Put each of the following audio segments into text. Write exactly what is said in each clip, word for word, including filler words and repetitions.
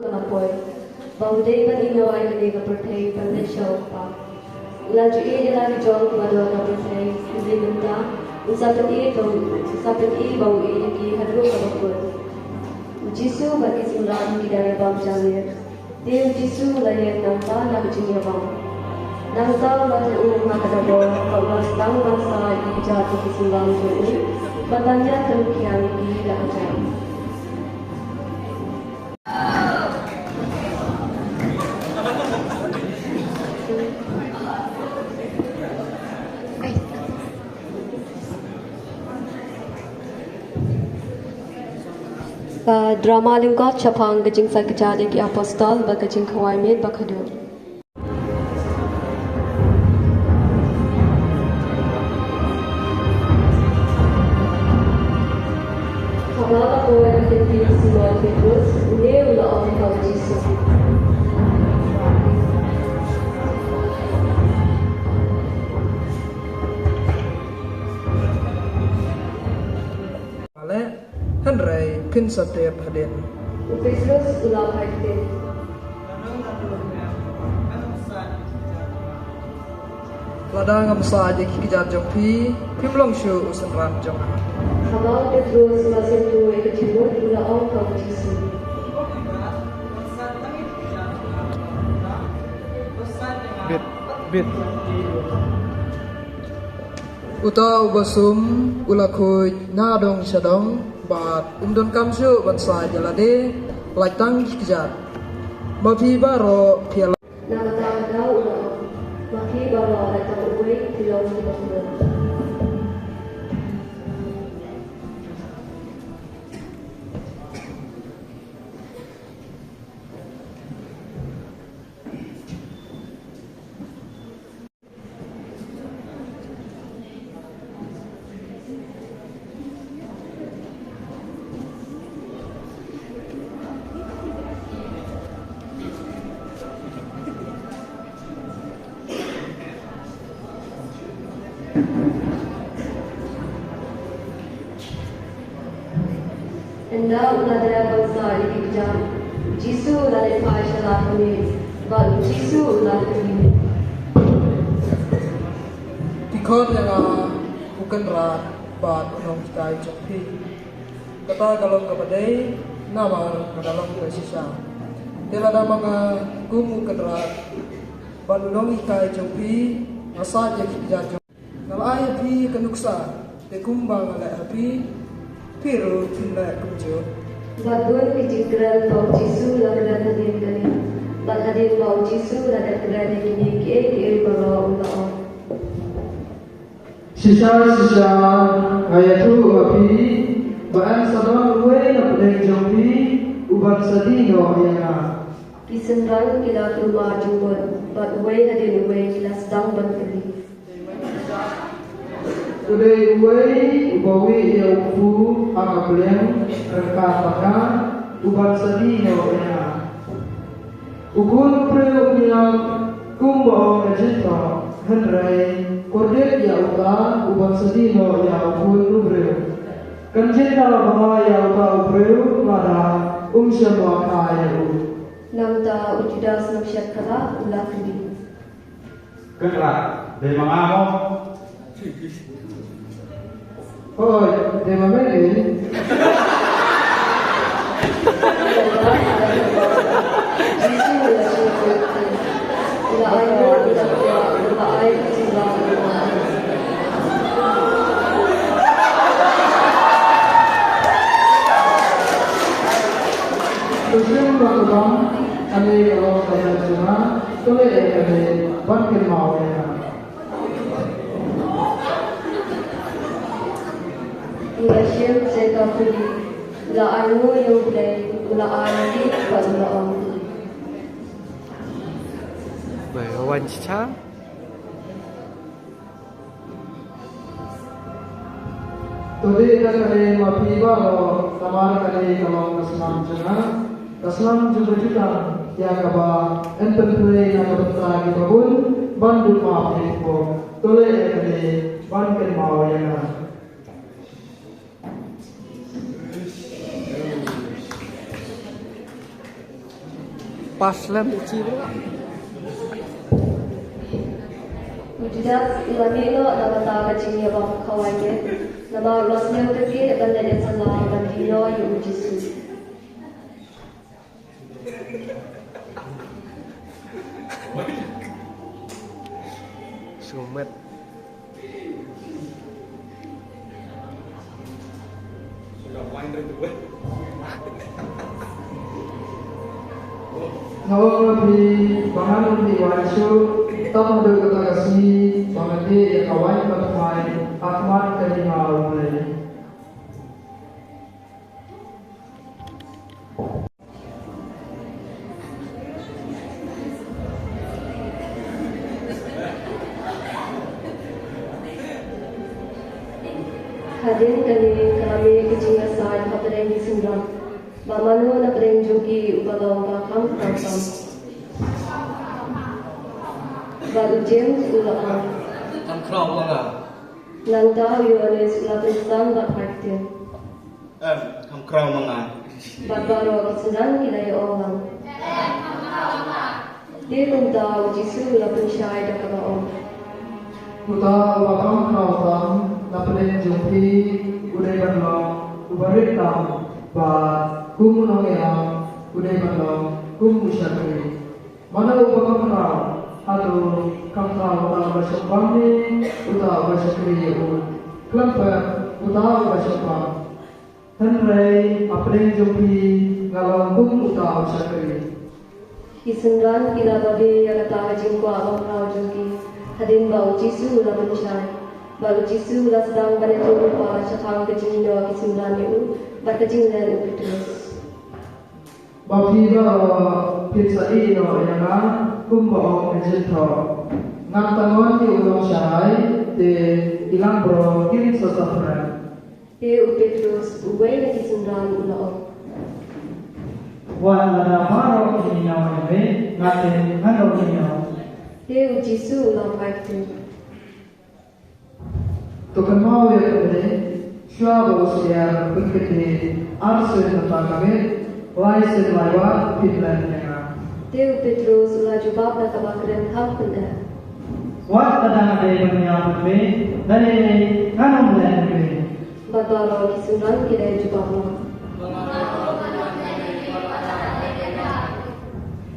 Ka la poi ba u dei ban ïehnoh ïa kane ka pyrthei ban leit sha u Kpa. U la ju ïeh ïa la ki jong kiba don ha pyrthei, hynrei mynta un sa pynïeh, un sa pynïeh ba u ïeh ïa ki haduh kaba kut. U Jisu bad ki synran ki dang ïabam jingïeit. Te u Jisu u la ïeng nangta na ka jingïabam. Nangta u la thung um ha ka dabor bad u la sdang ban sah ïa ki kjat jong ki synran jong u bad ban ïatrei ïa ki da ka jam. Ka drama lyngkot shaphang ka jingsakhjat ïa ki apostol bad ka jingkhawai miet ba khatduh. Haba la poi ha ka kti u Simon Petrus, une u la ong ha u Jisu. Leh, hynrei phin sa tip hadien. U Petrus u la phai ktien. Lada ngam sah ïa ki kjat jong phi, phim long shuh u synran jong nga. Haba u Petrus u la sngewthuh ïa ka jingmut, u la ong ha u Jisu. Bit, bit. Uta uba sum u la khuid na dong sha dong bad um donkam shuh ban sah ïa lade, lait tang ki kjat. Ma phi baroh phi ïa la. Nangta u la ong, ma phi baroh lait tang uwei, phi long kiba khuid. Ynda u la dep ban sah ïa ki kjat, u Jisu u la leit phai sha la ka miej, bad u Jisu u la kylli. Phi khot ïa nga u Kynrad bad u Nonghikai jong phi. Kata ka long kaba dei, namar nga da long ka shisha. Te lada ma nga kum u Kynrad bad u Nonghikai jong phi, nga sah ïa ki kjat jong. Nga la ai ha phi ka nuksa, te kumba nga leh ha phi, phi ruh phin leh kumjuh. Bad bun ki jingkren ba u Jisu u la kren hadien kane, bad hadien ba u Jisu u la dep kren ïa kine kiei kiei baroh u la ong. Shisha, shisha, nga ïathuh ha phi, ba yn sa don uwei na pdeng jong phi, uban sa die noh ïa nga. Ki synran ki la kulmar jingmut, bad uwei hadien uwei ki la sdang ban kylli. U dei uwei uba wieh ïa u kpu ha ka pliang ryngkat bad nga, uban sa die noh ïa nga. U Khun u briew um ïap kumba ong ka jingthoh, hynrei kordit ïa uta uban sa die noh ïa u Khun u briew. Kan jynda bha ïa uta u briew lada um shym la kha ïa u. Nangta u Judas nongshad kaba u la kylli. Kynrad, dei ma nga mo? Hooid, dei ma me. To shim bad to bam, kane ka long ka jingïaroh jong nga, to leh ïa kane ban kynmaw ïa nga. Ngi la shim sha ka pule, u la arngut ïa U Blei, u la ai ïa ki bad u la ong. Bai, wan cha. To dei da kane ma phi baroh, namar kane ka long ka snam jong nga, ka snam jong ka jutang, ïa kaba yn pynplei na ka bynta kiba bun, ban duh map ïa ki pop. To leh ïa kane ban kynmaw ïa nga. Pass lem i chi bro. U Judas u la mih noh na ka bynta ka jingïabam khawai ne, namar u la sngewthuh ban leit ïasyllok ban ïehnoh ïa u Jisu. Sngewmet. Nga ong ïa phi ba ngan ym dei waiñ shuh tang haduh kata ka sngi ba ngan dih ïa ka waiñ bathymmai ha khmat ka hima U Blei. Hadien kane ka la mih ka jingïasaid hapdeng ki synran ba mano na pdeng jong ki uba long ba kham khraw tam. Bad u James u la ong, kham khraw ma nga. Nangta u Ïoannis u la pynsan bad phai ktien. Em, kham khraw ma nga. Bad baroh ki synran ki la ïa-ong lang. Te kumta u Jisu u la pynshai da kaba ong, uta uba kham khraw tam na pdeng jong phi u dei ban long uba rit tam, bad kum u nongïalam u dei ban long kum u shakri. Mano uba kham khraw? Hato kham khraw uta uba shong bam ne uta uba shakri ïa u? Khlem pep, uta uba shong bam. Hynrei hapdeng jong phi nga long kum uta u shakri. Ki synran ki la babe ïa kata ka jingkwah bakhraw jong ki hadien ba u Jisu u la pynshai. Bad u Jisu u la sdang ban ïathuhlypa shaphang ka jingïehnoh ki synran ïa u bad ka jinglen u Petros. Ba phi baroh phin sa ïehnoh ïa nga kumba ong ka jingthoh. Ngan tang on ïa u nongshakri, te i langbrot kin sa saphriang. Te u Petros uwei na ki synran u la ong, wat lada baroh kin ïehnoh ïa me, nga te ngan ym ïehnoh. Te u Jisu u la phai ktien. To kynmaw ïa kane, shuwa ba u siar pynkyndit arsien mynta ka miet, lai sien lai wah phin len ïa nga. Te u Petros u la jubab da kaba kren kham pyndep, wat lada nga dei ban ïap bad me, da lei lei ngan ym len ïa me. Bad baroh ki synran ki la jubab lang.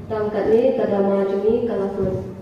Tang katne ka dama jong ngi ka la kut.